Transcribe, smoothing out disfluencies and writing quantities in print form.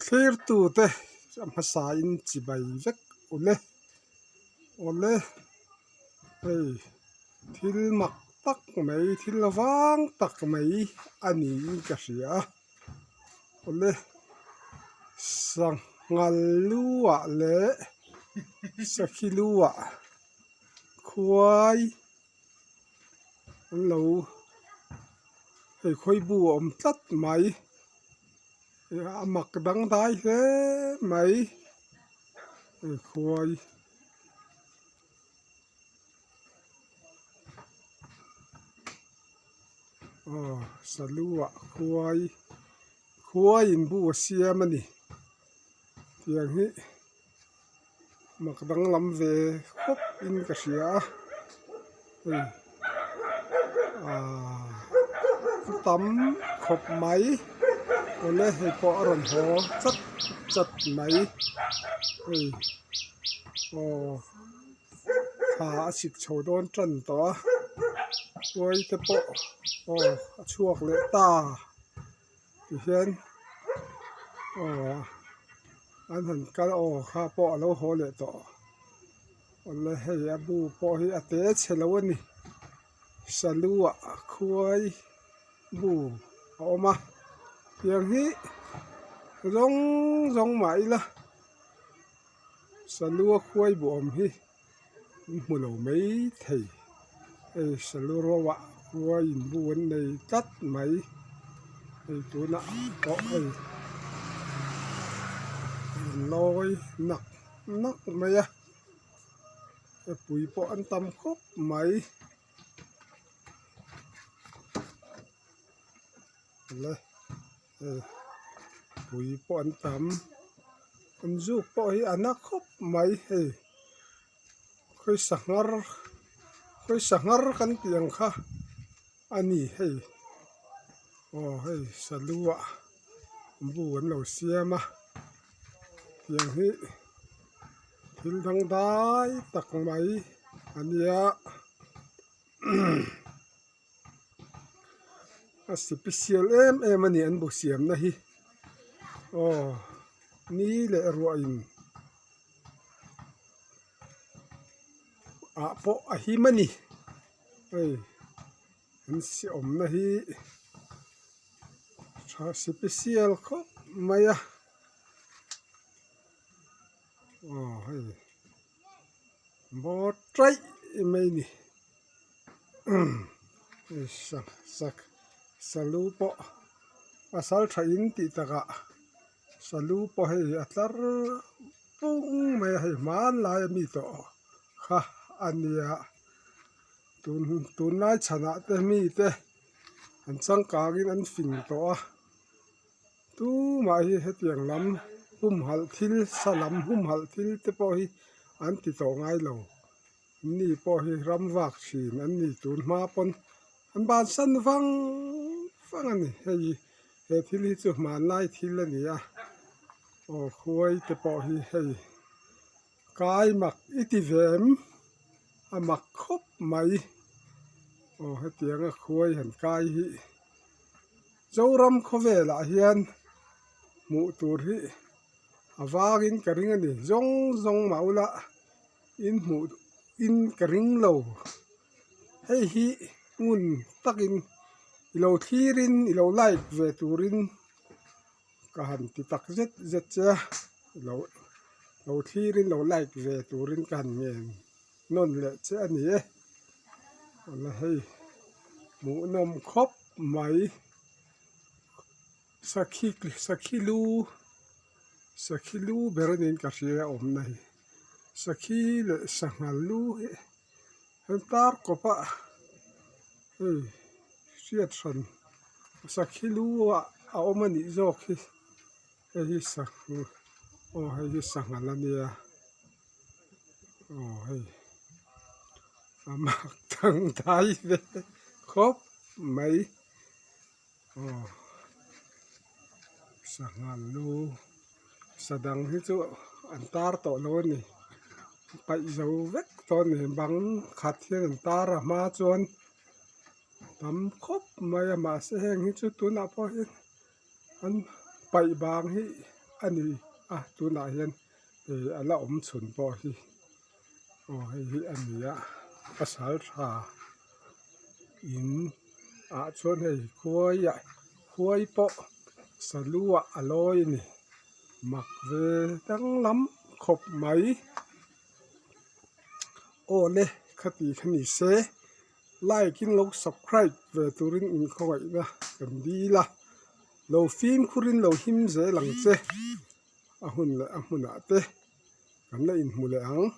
Thlirtute a hmasain chibai vek ule awle hei thil mak tak mai thil vang tak mai a niin ka hria a awle sangha lu ah leh sakhi lu ah khuai an lo hei khawibu a awm tlat mai. A mak dangdai hle mai hei khuai aw salu ah khuai khuai in bu a siam a ni tiang hi mak danglam ve khawp in ka hria a hei ahh tam khawp mai awle hei pawh a rawn haw chat chat mai hei aw thla a chhik chho dawn tan tawh a khuai te pawh aw a chhuak leh ta. Tihian aw an han kal aw kha pawh a lo haw leh tawh awle hei a bu pawh hi a te chhe lo a ni salu ah khuai bu a awm a tiang hi zawng zawng mah ila salu a khuai bu awm hi. An hmu lo mai thei hei salu ro ah khuai in bu an nei tlat mai hei tunah pawh hei an lawi nak nak mai a mipui pawh an tam khawp mai le hei pui pawh an tam an zuk pawh hi a na khawp mai hei khawi sanghar khawi sanghar kan tih ang kha a ni hei aw hei salu ah bu an lo siam a tiang hi thil dangdai tak mai a nia. A sipisial em em a ni an bu siamna hi aw ni leh ruah in ah pawh a him a ni hei an si awmna hi tha sipisial khawp mai a aw hei bawr taih mai a ni. Salu pawh a sal tha in tih takah salu pawh hei a tlar pung mai a hei hmanlai ami tawh kha a nia tun tunlai chhanah te mi te an changkangin an fing tawh a tumah hi hetiang lam humhalh thil salam humhalh thil te pawh hi an ti tawh ngai lo. Ni pawh hi ram vak thin an ni tun hma pawn an bansan vang vang a ni hei he thil hi chu hmanlai thil a ni a aw khuai te pawh hi hei kai mak i ti ve em a mak khawp mai aw hetianga khuai han kai hi Zoram khawvelah hian hmuh tur hi a vangin ka ring a ni zawng zawng mah ula. In hmuh in ka ring lo hei hi ngun takin i lo thlir in i lo like ve turin ka han ti tak zet zet che a lo lo thlir in lo like ve turin ka han ngen nawn leh che a ni e awle hei hmuhnawm khawp mai sakhi sakhi lu sakhi lu ber a niin ka hria a awmna hi. Sakhi leh sangha lu hi an tar kawp a hei hriat hran sakhi lu ah a awm a nih zawk hi hei hi sangha aw hei hi sangha la nia aw hei a mak dangdai ve khawp mai. Aw sangha lu sa dang hi chu an tar tawh lo a ni paih zo vek tawh a ni bang khat hian an tar a hma chuan tam khawp mai a mahse heng hi chu tunah pawh hian an paih bang hi. a ni a tunah hian ih a la awm chhun pawh hi aw hei hi a ni a pasal tha in ah chuan hei khuai ah khuai pawh salu ah a lawi a ni mak ve danglam khawp mai aw le khati kha ni se like in lo subscribe ve turin inkhawngaihna kan dil a lo fimkhurin lo him zel ang che a hun leh a hmunah te kan la inhmu leh ang.